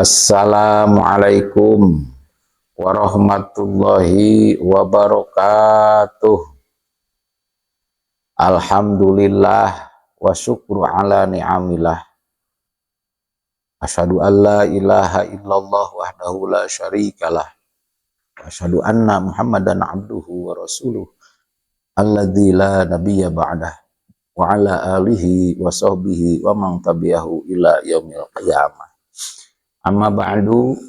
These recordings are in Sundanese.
Assalamualaikum warahmatullahi wabarakatuh. Alhamdulillah wa syukru ala ni'amillah. Asyhadu an la ilaha illallah wahdahu la syarikalah. Wa asyhadu anna Muhammadan abduhu wa rasuluh alladzi la nabiyya ba'dah wa ala alihi wa sahbihi wa man tabi'ahu ila yaumil qiyamah. Amma ba'du,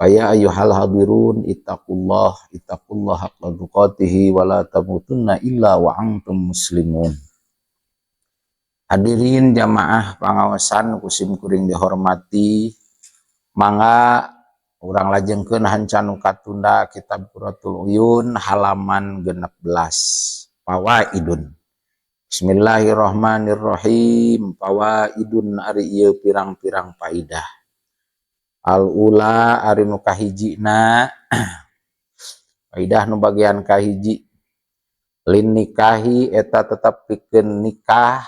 ya ayyuhal hadirun, ittaqullah, ittaqullah haqqa tuqatihi wa la tamutunna illa wa antum muslimun. Hadirin jamaah pangaosan ku sim kuring dihormati, mangga urang lajengkeun hanca nu katunda, kitab Qurratul Uyun halaman 16, Fawaidun. Bismillahirrahmanirrahim. Fawaidun, ari ieu pirang-pirang faidah. Al ula, ari nu kahijina, faidah nu bagian kahiji, lin nikahi, eta tetep pikeun nikah,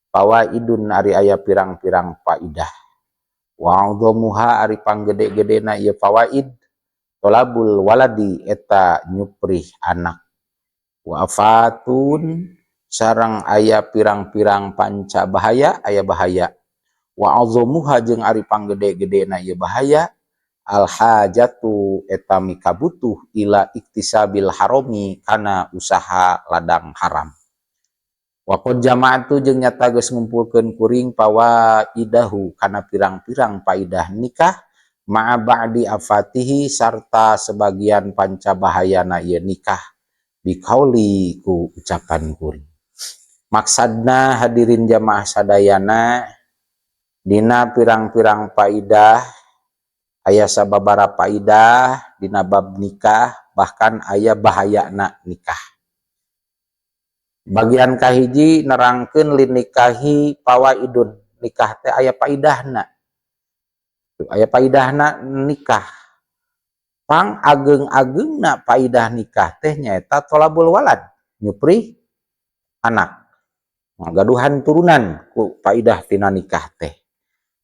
fawaidun, ari aya pirang-pirang faidah. Wa a'dhamuha, ari panggede-gedena ieu fawaid, tolabul waladi, eta nyuprih anak. Wa afatun, sareng aya pirang-pirang panca bahaya, aya bahaya. Wa a'dhamuha, jeung ari panggede-gedena ieu bahaya, al hajatu, eta mikabutuh, ila iktisabil harami, kana usaha ladang haram. Wa qad jama'tu, jeung nyata geus ngumpulkeun kuring, fawaidahu, kana pirang-pirang faidah nikah, ma'a ba'di afatihi, sarta sebagian panca bahayana ieu nikah, biqauli, ku ucapan kuring. Maksadna, hadirin jamaah sadayana, dina pirang-pirang faidah aya sababaraha faidah dina bab nikah, bahkan aya bahayana nikah. Bagian kahiji nerangkeun lin nikahi fawaidun, nikah teh aya faidahna, aya faidahna nikah. Pang ageng-agengna faidah nikah teh nyaeta tolabul walad, nyuprih anak, ngagaduhan turunan ku faidah tina nikah teh.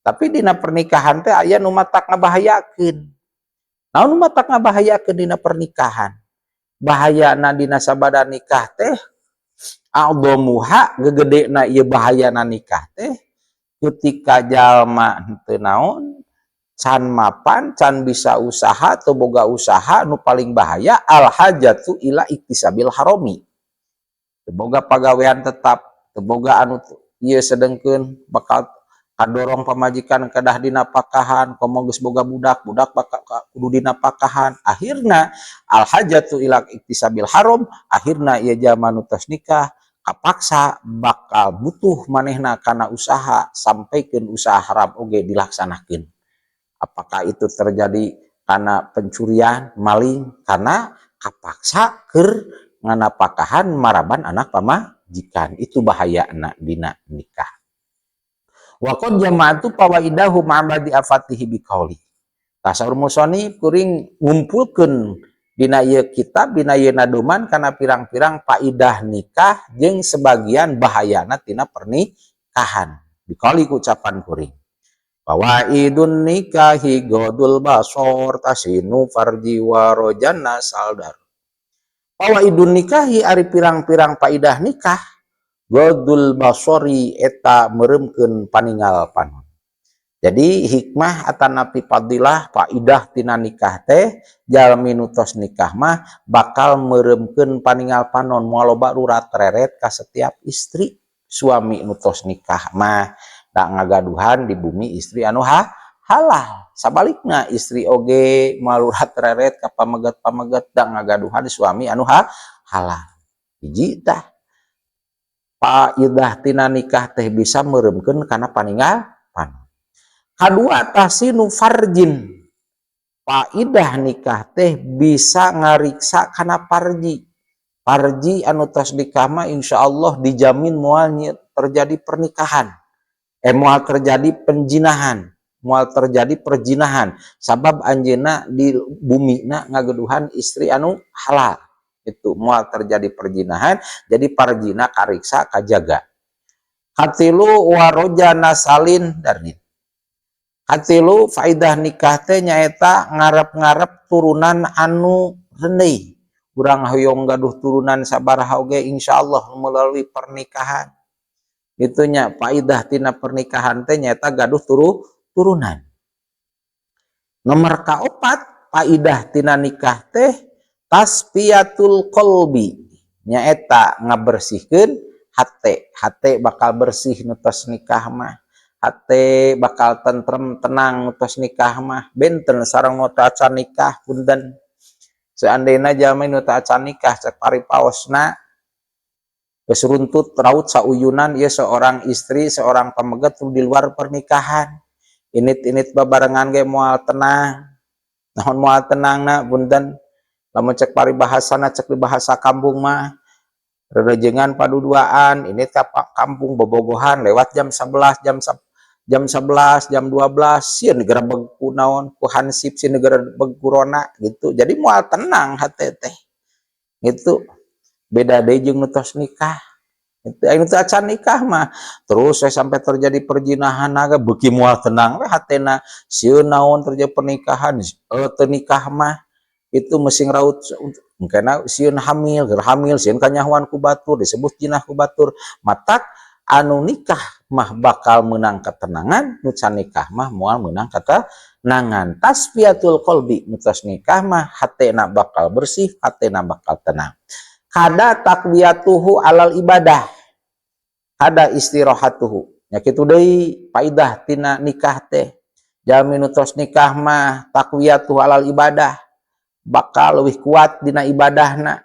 Tapi dina pernikahan teh aya nu matak ngabahayakeun. Naon nu matak ngabahayakeun dina pernikahan? Bahayana dina sabada nikah teh, a'dhamuha, gegedena ieu bahayana nikah teh, ketika jalma henteu naon, can mapan, can bisa usaha atau boga usaha, nu paling bahaya al hajatu ila iktisabil harami. Teu boga pagawean tetap, teu boga anu ieu, sedengkeun bakal kadorong pamajikan kedah dinapakahan, komo geus boga budak, budak bakal kudu dinapakahan. Akhirna al hajatu ila iktisabil haram, akhirna ieu jalma nu tos nikah kapaksa bakal butuh manehna kana usaha, sampaikeun usaha haram oge dilaksanakeun. Apakah itu terjadi karena pencurian, maling, karena kapaksa keur nganapakahan maraban anak pamajikan. Itu bahayana dina nikah. Wa qad jama'tu fawaidahu ma'a ba'di afatihi biqauli. Tah, saur musonif, kuring ngumpulkeun dina ieu kitab, dina ieu nadoman, kana pirang-pirang faidah nikah jeung sebagian bahayana tina pernikahan. Biqauli, ku ucapan kuring. Fawaidun nikahi ghadul basor tasinu farji wa rojana saldar. Fawaidun nikahi, ari pirang-pirang faidah nikah, ghadul basori, eta meremkeun paningal panon. Jadi hikmah atanapi fadilah faidah tina nikah teh, jalmi nu tos nikah mah bakal meremkeun paningal panon, moal loba rurat reret ka setiap istri. Suami nu tos nikah mah da ngagaduhan di bumi istri anu halal. Sabalikna, istri oge moal rurat reret ka pameget-pameget, da ngagaduhan suami anu halal. Hiji tah faidah tina nikah teh bisa meremkeun kana paningal panon. Kadua, tasinu farjin, faidah nikah teh bisa ngariksa kana parji. Parji anu tos nikah mah insyaallah dijamin moal terjadi pernikahan, moal terjadi penjinahan, moal terjadi perjinahan, sabab anjeunna di bumina ngageduhan istri anu halal. Itu moal terjadi perjinahan, jadi parjina kariksa, kajaga. Katilu, waroja nasalin darnin. Katilu, faidah nikah teh nyaeta ngarep-ngarep turunan anu rendei. Urang hoyong gaduh turunan sabaraha oge, insyaallah melalui pernikahan. Itu nya faidah tina pernikahan teh nyaeta gaduh turunan. Nomor kaopat, faidah tina nikah teh tasfiyatul qalbi, nyaeta ngabersihkeun hate. Hate bakal bersih nu tos nikah mah. Hate bakal tentrem, tenang nu tos nikah mah. Benten sareng nu teu acan nikah, punten. Seandainya jalmi nu teu acan nikah, cek paripaosna geus runtut raut sauyunan ieu seorang istri, seorang pameget di luar pernikahan. Init-init babarengan ge moal tenang. Naon moal tenangna, punten? Lamun cek paribahasana, cek di bahasa kampung mah, rerejengan paduduaan, ini ka kampung bobogohan lewat jam 11, jam 11, jam 12, sieun digerebeg ku naon, ku hansip, sieun digerebeg ku ronda gitu. Jadi moal tenang hate teh. Gitu. Beda deui jeung nu tos nikah. Itu anu teu acan nikah mah terus we sampai terjadi perzinahan naga beuki moal tenang we hatena, sieun naon terjadi pernikahan, teu nikah mah itu mesing raut engkena sieun hamil, keur hamil sieun kanyahoan ku batur, disebut jinah ku batur. Matak anu nikah mah bakal menang ketenangan, nu can nikah mah moal menang ketenangan. Tasfiyatul qalbi, nu tos nikah mah hatena bakal bersih, hatena bakal tenang. Kada taqwiyatuhu alal ibadah, kada istirahatuhu. Nya kitu deui faidah tina nikah teh, jalmi nu tos nikah mah taqwiyatuhu alal ibadah, bakal leuwih kuat dina ibadahna,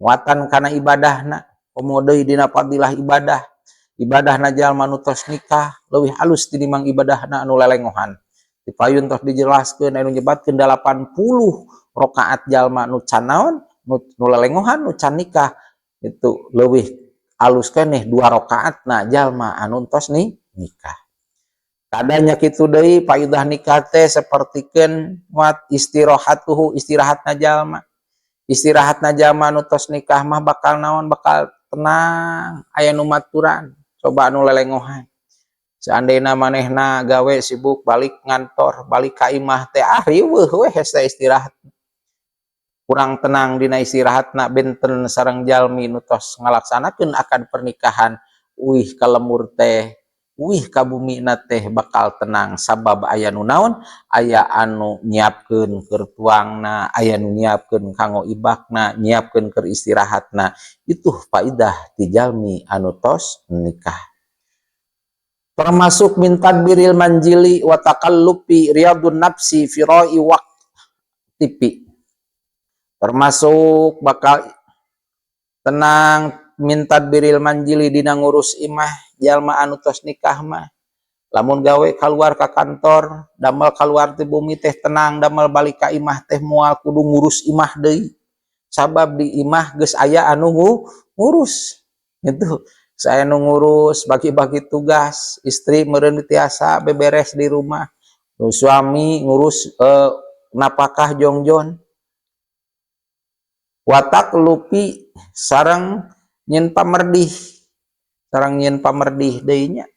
nguatan kana ibadahna. Komo deui dina fadilah ibadah, ibadahna jalma nu tos nikah leuwih halus tinimbang ibadahna anu lelengohan. Di payun tos dijelaskeun anu nyebatkeun 80 rakaat jalma nu can naon, nu lelengohan, nu can nikah, itu leuwih alus keneh 2 rakaatna jalma anu tos nih nikah. Kadanya kitu deui faidah nikah teh sapertikeun wat istirahatuhu, istirahatna jalma. Istirahatna jalma nu tos nikah mah bakal naon, bakal tenang, aya nu maturan. Coba anu lelengohan, seandainya manehna gawe sibuk, balik ngantor, balik ka imah teh ah riweuh we hese istirahat, kurang tenang dina istirahatna. Benten sareng jalmi nu tos ngalaksanakeun akad pernikahan, uih ka lembur teh, uih ka bumina teh bakal tenang, sabab aya nu naon, aya anu nyiapkeun keur tuangna, aya nu nyiapkeun kanggo ibakna, nyiapkeun keur istirahatna. Itu faidah ti jalmi anu tos nikah. Termasuk min tadbiril manzili wa takallufi riyadun nafsi firai waqtifi, termasuk bakal tenang min tadbiril manzili dina ngurus imah. Jalma anu tos nikah mah lamun gawe keluar ka kantor, damel keluar ti bumi teh tenang, damel balik ka imah teh moal kudu ngurus imah deui, sabab di imah geus aya anu ngurus gitu. Saya nu ngurus, bagi-bagi tugas, istri meureun tiasa beberes di rumah, suami ngurus napakah jongjon. Wa taklufi sareng nyieun pamerdih, sareng nyieun pamerdih deui nya.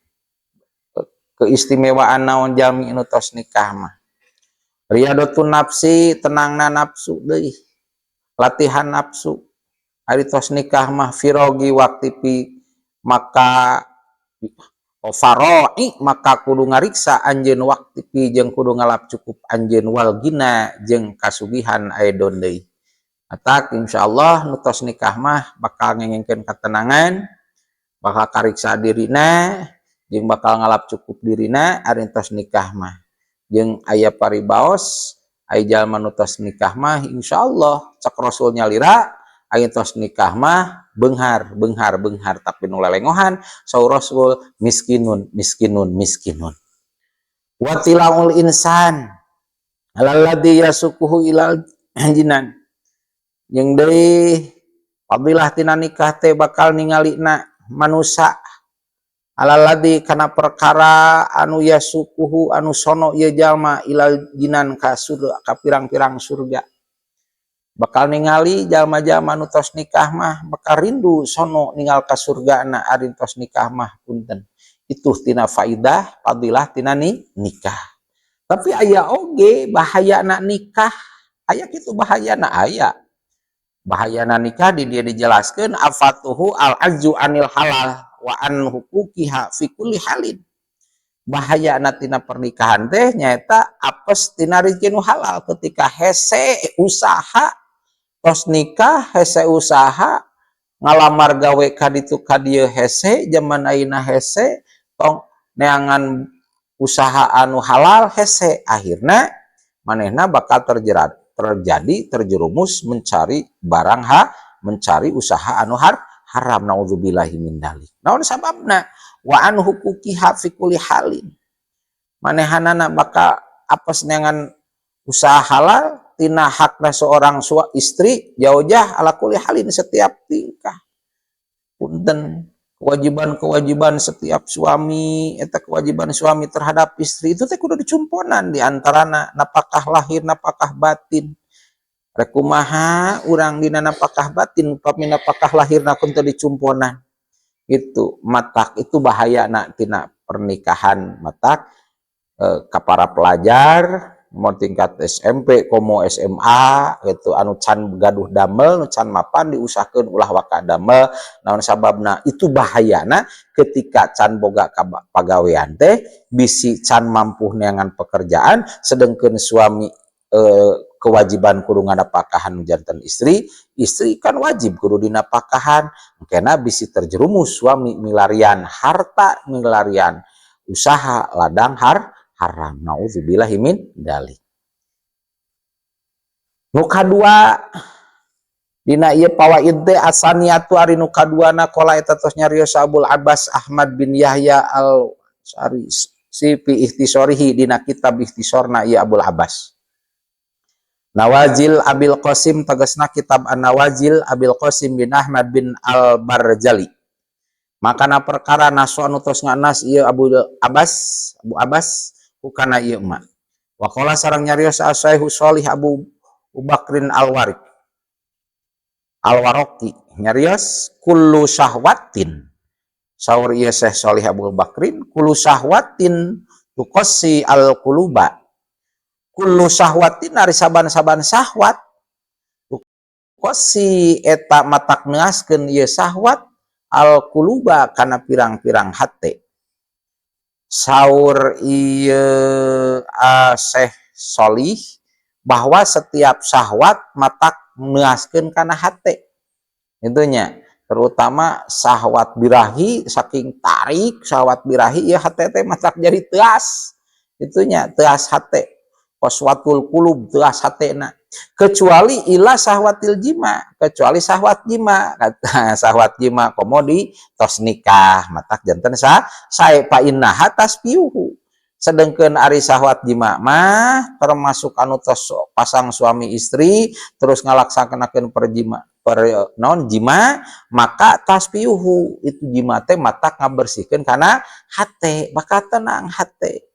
Keistimewaan naon jalmi nu tos nikah mah, riyadotun nafsi, tenangna nafsu deui, latihan nafsu ari tos nikah mah. Firogi waktipi maka faroi, maka kudu ngariksa anjeun, waktipi jeung kudu ngalap cukup anjeun, wal gina jeung kasugihan aidon deui. Matak insyaallah nu tos nikah mah bakal ngengengkeun ketenangan, bakal kariksa dirina jeung bakal ngalap cukup dirina ari tos nikah mah. Jeung aya paribaos, aya jalma nu tos nikah mah insyaallah cek Rasul nyalira, aya tos nikah mah beunghar, beunghar, beunghar, tapi nu lelengohan saur Rasul miskinun, miskinun, miskinun. Watilaul insan alalladzi yasukuhu ilal jinan, jeung deui fadilah tina nikah teh bakal ningalina manusa alalladzi kana perkara anu yasukuhu anu sono ieu jalma ilal jinan ka surga, ka pirang-pirang surga. Bakal ningali jalma-jalma nu tos nikah mah bakal rindu sono ningal ka surgana ari tos nikah mah, punten. Itu tina faidah fadilah tina nikah. Tapi aya oge bahayana nikah. Aya kitu bahayana, aya. Bahayana nikah di dieu dijelaskeun afatuhu al ajzu anil halal wa an huquqiha fi kulli halin. Bahayana tina pernikahan teh nyaeta apes tina rezeki nu halal. Ketika hese usaha, tos nikah hese usaha, ngalamar gawe ka ditu ka dieu hese, zaman ayeuna hese, tong neangan usaha anu halal hese, akhirna manehna bakal terjerat, terjadi terjerumus mencari barang ha mencari usaha anu haram. Naudzubillahi min dalik. Naon sababna? Wa an huquqiha fi kulli halin, manehanana bakal apes neangan usaha halal tina hakna seorang istri zaujah ala kulli halin, setiap tingkah. Punten, kewajiban-kewajiban setiap suami eta, kewajiban suami terhadap istri itu teh kudu dicumponan, di antarana napakah lahir, napakah batin. Rek kumaha urang dina napakah batin, upami napakah lahirna kun teu dicumponan? Itu matak itu bahaya na tina pernikahan. Matak ka para pelajar mau tingkat SMP komo SMA gitu, anu can gaduh damel, nu can mapan, diusahakeun ulah waka damel. Naon sababna? Itu bahayana ketika can boga pagawean teh bisi can mampu neangan pekerjaan, sedengkeun suami kewajiban kudu nganapakahan janten istri, istri kan wajib kudu dinapakahan, kena bisi terjerumus suami milarian harta, milarian usaha ladang haram. Naudzubillahi min dalik. Nu kadua dina ieu fawaid teh asaniyatu, ari nu kaduana, qala eta tos nyarios Abul Abbas Ahmad bin Yahya al Sari si fi ikhtisarihi, dina kitab ikhtisarna ieu Abul Abbas. Nawazil Abil Qasim, tegasna kitab An-Nawazil Abil Qasim bin Ahmad bin Al-Barzali. Makana perkara naso anu tos nganas ieu Abu Abbas, Abu Abbas hukana ieu ma. Waqala sareng nyarios Asy-Syaikhu Sholih Abu Bakrin Al-Warik. Al-Waraqi nyarios kullu syahwatin, saur ieu Syekh Sholih Abu Bakrin, kullu syahwatin tuqassi al-quluba, kullu syahwatin ari saban-saban syahwat, tuqassi eta matak neaskeun ieu syahwat, al-quluba kana pirang-pirang hate. Saur ieu Syekh Sholih bahwa setiap syahwat matak neaskeun kana hate itunya, terutama syahwat birahi. Saking tarik syahwat birahi ya hate teh matak jadi teas itunya, teas hate, qaswatul qulub, teas hatena, kecuali ila syahwatil jima, kecuali syahwat jima. Kata syahwat jima komo di tos nikah matak janten sa sae, fa innaha tasfiyuhu. Sedengkeun ari syahwat jima mah termasuk anu tos pasang suami istri terus ngalaksanakeun perjima per non jima, maka tasfiyuhu, itu jima teh matak ngabersihkeun kana hate, bakal tenang hate.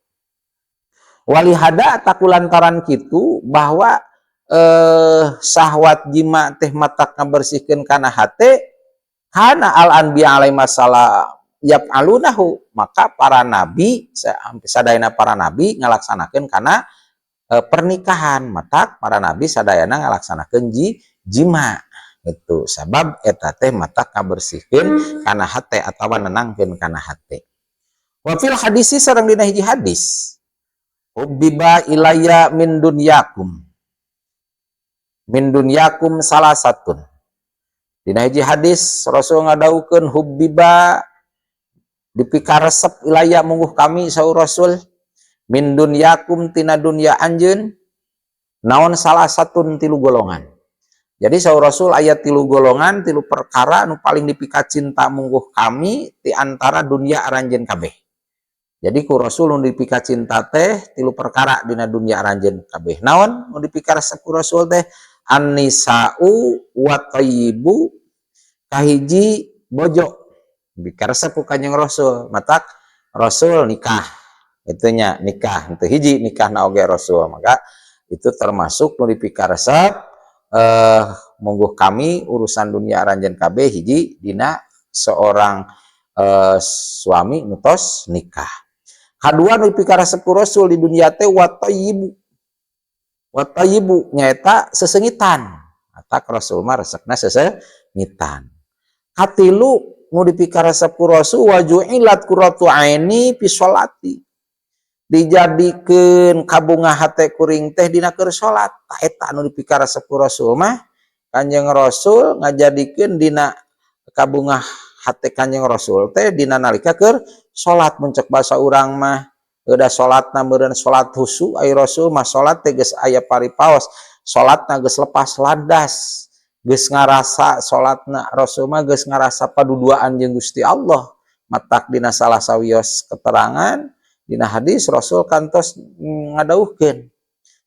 Walihada takulantaran kitu bahwa syahwat jima teh matak ngabersihkeun kana hate, kana al anbiya alaihi masalah yaf'alunahu, maka para nabi sadayana, para nabi ngalaksanakeun kana pernikahan. Matak para nabi sadayana ngalaksanakeun jima itu, sabab eta teh matak ngabersihkeun kana hate atawa nenangkeun kana hate. Wa fil hadisi, sareng dina hiji hadis, hubbiba ilayya min dunyakum salasatun. Dina hiji hadis Rasul ngadawuhkeun, hubbiba dipikaresep, ilayya mungguh kami saur Rasul, min dunyakum tina dunya anjeun, naon, salasatun tilu golongan. Jadi saur Rasul aya tilu golongan, tilu perkara nu paling dipikacinta mungguh kami di antara dunia aranjeun kabeh. Jadi ku Rasul nu dipikacinta teh tilu perkara dina dunia aranjeun kabeh. Naon nu dipikaresep ku Rasul teh? An-nisa'u wa thayyibu, kahiji bojo dikaresep ku Kanjeng Rasul, matak Rasul nikah itunya, nikah henteu hiji, nikah na oge Rasul. Maka itu termasuk nu dipikaresep mungguh kami urusan dunia aranjeun kabeh, hiji dina seorang suami nu tos nikah. Kadua nu dipikaresep ku Rasul di dunia teh wathayyibu. Wathayyibu nyaeta sesengitan. Matak Rasul mah resepna sesengitan. Katilu nu dipikaresep ku Rasul, waju'ilat qurratu aini fi sholati. Dijadikeun kabunga hate kuring teh dina keur salat. Tah, eta anu dipikaresep ku Rasul mah. Kanjeng Rasul ngajadikeun dina kabunga hate Kanjeng Rasul teh dina nalika keur salat. Mun cek bahasa urang mah udah salatna meureun salat khusyuk. Ai Rasul mah salat teh geus aya paripaos, salatna geus lepas landas, geus ngarasa salatna. Rasul mah geus ngarasa paduduaan jeung Gusti Allah. Matak dina salah sawios keterangan dina hadis, Rasul kantos ngadawuhkeun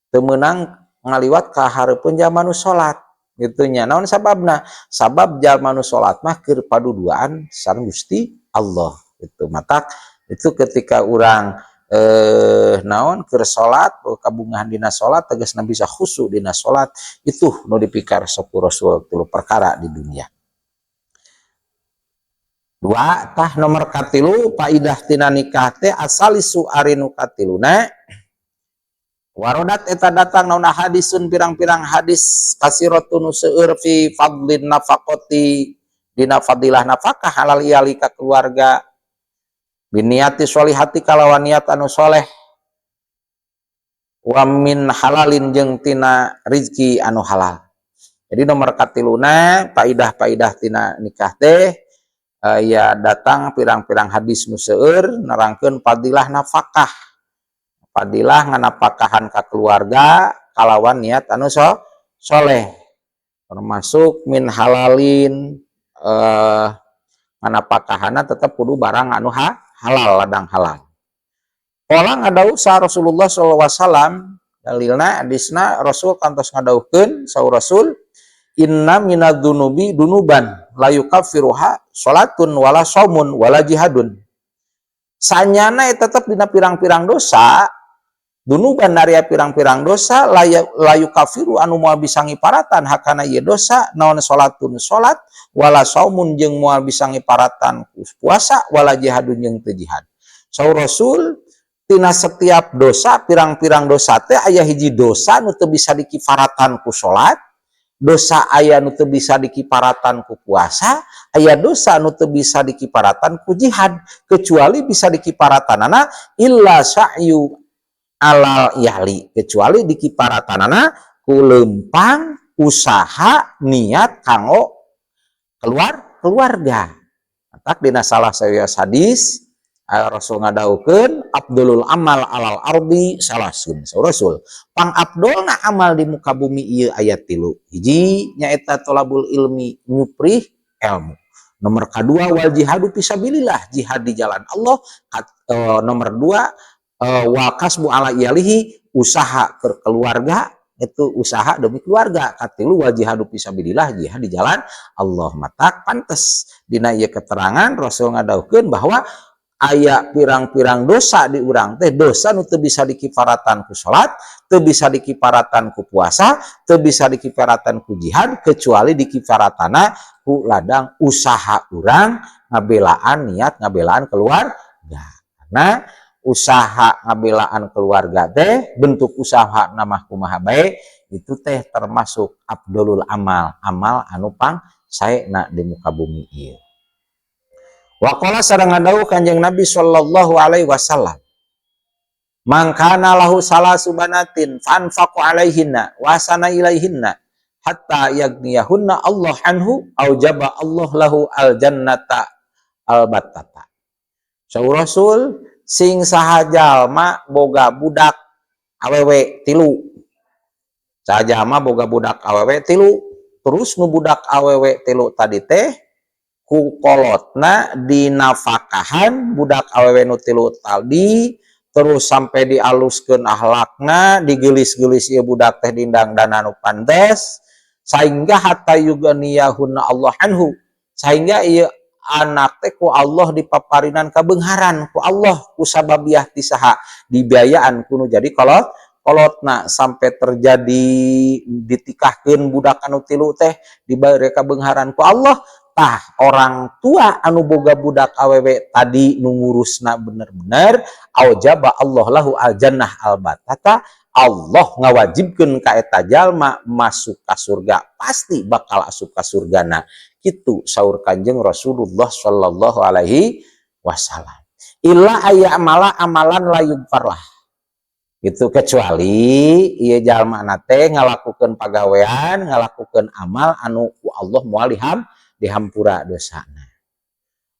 teu meunang ngaliwat ka hareupeun jalma nu salat gitu nya. Naon sababna? Sabab jalma nu salat mah keur paduduaan sareng Gusti Allah. Itu matak itu ketika urang naon, keur salat, kabungahan dina salat, tegasna bisa khusyuk dina salat. Itu nu dipikaresep ku Rasul, tilu perkara di dunia. Dua tah. Nomor katilu, faidah tina nikah teh, asalisu, ari nu katiluna, warodat, eta datang naon, hadisun, pirang-pirang hadis, kasiratun, nu seueur, fi fadlin nafaqati, dina fadilah nafkah, alal iyali, ka keluarga, biniyati sholihati, kalawan niat anu soleh, wa min halalin, jeung tina rizki anu halal. Jadi nomor katiluna, faidah-faidah tina nikah teh ya datang pirang-pirang hadis nu seueur nerangkeun fadilah nafkah, fadilah nganapakahan ka keluarga kalawan niat anu soleh, termasuk min halalin, nganapakahana tetap kudu barang anu halal, ladang halal. Qala, ngadawuh Rasulullah SAW, dalilna hadisna Rasul kantos ngadawuhkeun, saur Rasul, inna minadz-dzunubi dzunuban la yukaffiruha salatun wala shaumun wala jihadun. Sanyana tetep dina pirang-pirang dosa, dzunuban, ari pirang-pirang dosa, la yukaffiru, anu moal bisa ngiparatan hakana ieu dosa, naon, salatun, salat, wala saumun, jeung moal bisa ngiparatan puasa, wala jihadun, jeung teu jihad. Saur Rasul, tina setiap dosa, pirang-pirang dosa teh aya hiji dosa nu teu bisa dikifaratan ku salat, dosa aya nu teu bisa dikiparatan ku puasa, aya dosa nu teu bisa dikiparatan ku jihad, kecuali bisa dikiparatanana illa sa'yu alal iyali, kecuali dikiparatanana ku lempang usaha niat kanggo keluarga. Matak dina salah sawios hadis Rasul ngadawuhkeun, afdholul amal alal ardi salasun. Saur Rasul, pang afdolna amal di muka bumi ieu aya tilu. Hiji nyaeta tolabul ilmi, nyuprih ilmu. Nomor kedua, wal jihadu fisabilillah, jihad di jalan Allah. Nomor dua, wal kasbu ala iyalihi, usaha ke keluarga, itu usaha demi keluarga. Katilu, wal jihadu fisabilillah, jihad di jalan Allah. Matak pantes dina ieu keterangan Rasul ngadawuhkeun bahwa aya pirang-pirang dosa di urang teh, dosa nu teu bisa dikifaratan ku salat, teu bisa dikifaratan ku puasa, teu bisa dikifaratan ku jihad, kecuali dikifaratana ku ladang usaha urang ngabelaan, niat ngabelaan keluarga. Karena usaha ngabelaan keluarga teh, bentuk usaha nama kumaha bae itu teh termasuk afdholul amal, amal anu pang saena di muka bumi ieu. Waqala, sareng ngadawuh Kanjeng Nabi sallallahu alaihi wasallam, man kana lahu salasu banatin fa anfaqu alaihinna wa ahsana ilaihinna hatta yaghniyahunna Allah anhu aujaba Allah lahu al jannata albattata. Saur Rasul, sing saha jalma boga budak awewe tilu, saha jalma boga budak awewe tilu, terus nu budak awewe tilu tadi teh ku kolotna dinafakahan budak awewe nu tilu tadi, terus sampai dialuskeun akhlakna, digelis-gelis ieu budak teh, didangdanan nu pantes, sehingga hatta yughniyahunna Allah anhu, sehingga ieu anak teh ku Allah dipaparinan kabeungharan ku Allah ku sababiah ti saha, dibiayaan ku nu jadi kolot kolotna, sampai terjadi ditikahkeun budak anu tilu teh dibere kabeungharan ku Allah. Tah, orang tua anu boga budak awewe tadi nu ngurusna bener-bener, aujaba Allah lahu al jannah al batata, Allah ngawajibkeun ka eta jalma masuk ka surga, pasti bakal asup ka surgana. Kitu saur Kanjeng Rasulullah sallallahu alaihi wasallam. Illa ayya'mala amalan la yughfarlah. Gitu, kecuali ieu jalma teh ngalakukeun pagawean, ngalakukeun amal anu ku Allah moal dihampura dosana.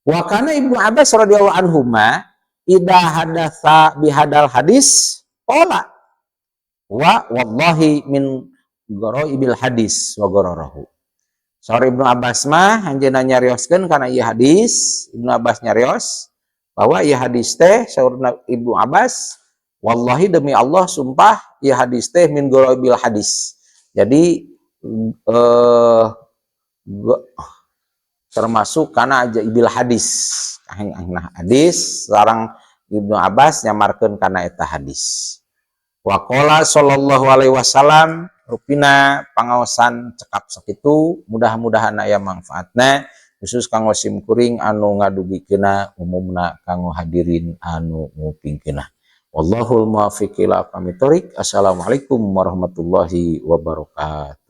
Wa kana Ibnu Abbas radhiyallahu anhuma idza hadatsa bihadal hadis qala wa wallahi min ghoraibil hadis wa ghorarahu. Saur Ibnu Abbas mah, anjeunna nyarioskeun kana ieu hadis, Ibnu Abbas nyarios bahwa ieu hadis teh, saur Ibnu Abbas, wallahi, demi Allah, sumpah, ieu hadis teh min ghoraibil hadis. Jadi termasuk karena ajaibil hadis. Nah, hadis sarang Ibnu Abbas nyamarkeun kana eta hadis. Waqala sallallahu alaihi wasallam, rupina pangaosan cekap sakitu, mudah-mudahan aya manfaatna, khusus kanggo sim kuring anu ngadugikeuna, umumna kanggo hadirin anu ngupingkeuna. Wallahul muwaffiq ila aqwamit thoriq. Assalamualaikum warahmatullahi wabarakatuh.